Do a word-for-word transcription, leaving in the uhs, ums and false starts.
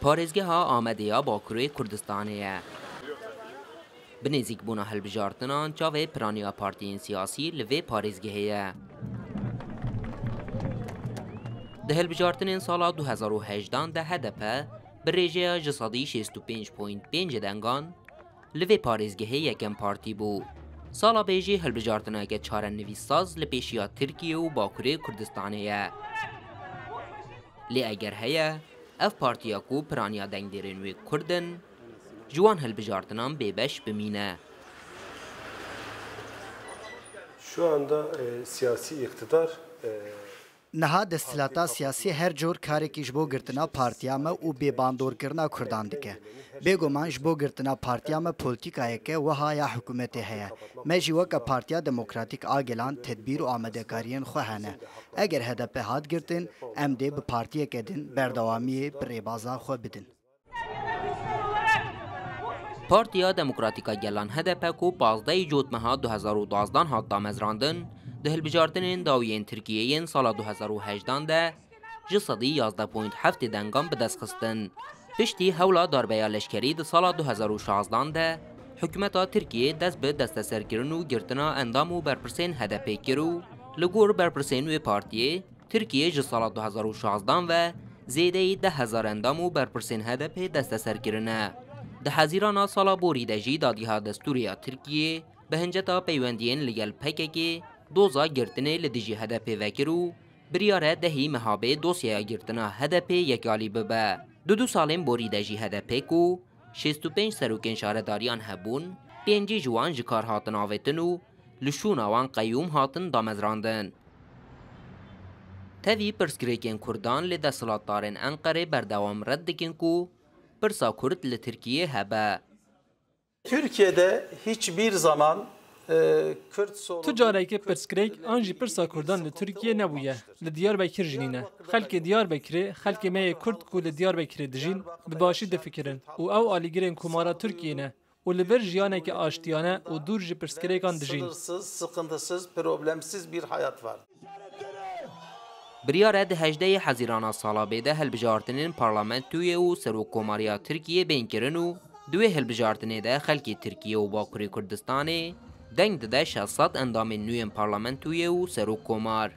Parêzgeha Amedê ya Bakurê Kurdistanê ye. Bi nêzîkbûna hilbijartinan çavê piraniya partiyên siyasî li vê parêzgehê ye. Di hilbijartinên sala du hezar û hejdan de H D P bi rêjeya ji sedî şêst û pênc point pênc dengan li vê parêzgehê yekem partî bû. Sala bê jî hilbijartineke çarenivîssaz li pêşiya Tirkiye û Bakurê Kurdistanê ye. Lê eger heye, ev partiya ku piraniya dengdêrên wê Kurd in, ji wan hilbijartinan bêbeş bimîne. Şu anda e, siyasi iktidar e, Niha desthilata siyasî her cor karekî ji bo girtina partiya me û bêbandorkirina Kurdan dike. Bêguman ji bo girtina partiya me polîtîkayeke wiha ya hikûmetê heye. Me jî weke Partiya Demokratîk a Gelan tedbîr û amadekariyên xwe hene. Eger H D P hat girtin, em dê bi partiyeke din berdewamiyê bi rêbaza xwe bidin. Partiya Demokratîk a Gelan H D P ku pazdehê Cotmeha du hezar û duwazdeh hat damezrandin, di hilbijartinên dawî yên Tirkiyê yên sala du hezar û hejdan de ji sedî yazdeh point heftê dengan bi dest xistin. Piştî hewla darbeya leşkerî di sala du hezar û şazdan de, hikûmeta Tirkiyê dest bi desteserkirin û girtina endam û berpirsên H D P kir û li gor berpirsên wê partiyê, Tirkiye ji sala du hezar û şazdan ve zêdeyî deh hezar endam û berpirsên H D P desteser kirine. Di Hezîrana sala borî de jî Dadgeha Destûrê ya Tirkiyê bi hinceta peywendiyên li gel P K K doza girtinê li dijî H D P vekir û biryar e dehî meha bê dosyeya girtina H D P yekalî bibe. Di du salên borî de jî H D P ku şêst û pênc serokên şaredariyan hebûn, pêncî ji wan ji kar hatin avêtin û li şûna wan qeyûm hatin damezrandin. Tevî pirsgirêkên Kurdan li desthilatdarên Enqerê berdewam red dikin ku pirsa Kurd li Tirkiyê hebe. Türkiye'de hiçbir zaman e, Kürt sorunu... Tu carekê pirsgirêk an jî pirsa Kurdan li Tirkiye nebûye. Li Diyarbekir jî nîne. Xelkê Diyarbekirê, xelkê me yê Kurd ku li Diyarbekirê dijîn, bi başî difikirin û ew alîgirên Komara Tirkiyê ne û li vir jiyaneke aştiyane û dûr ji pirsgirêkan dijîn. Sınırsız, sıkıntısız, problemsiz bir hayat var. Biryar e di hejdehê Hezîrana sala bê de hilbijartinên parlamentoyê û serokkomariya Tirkiyê bên kirin û di wê hilbijartinê de xelkê Tirkiye û Bakurê Kurdistanê deng dide şeş sed endamên nû yên parlamentoyê û serokkomar.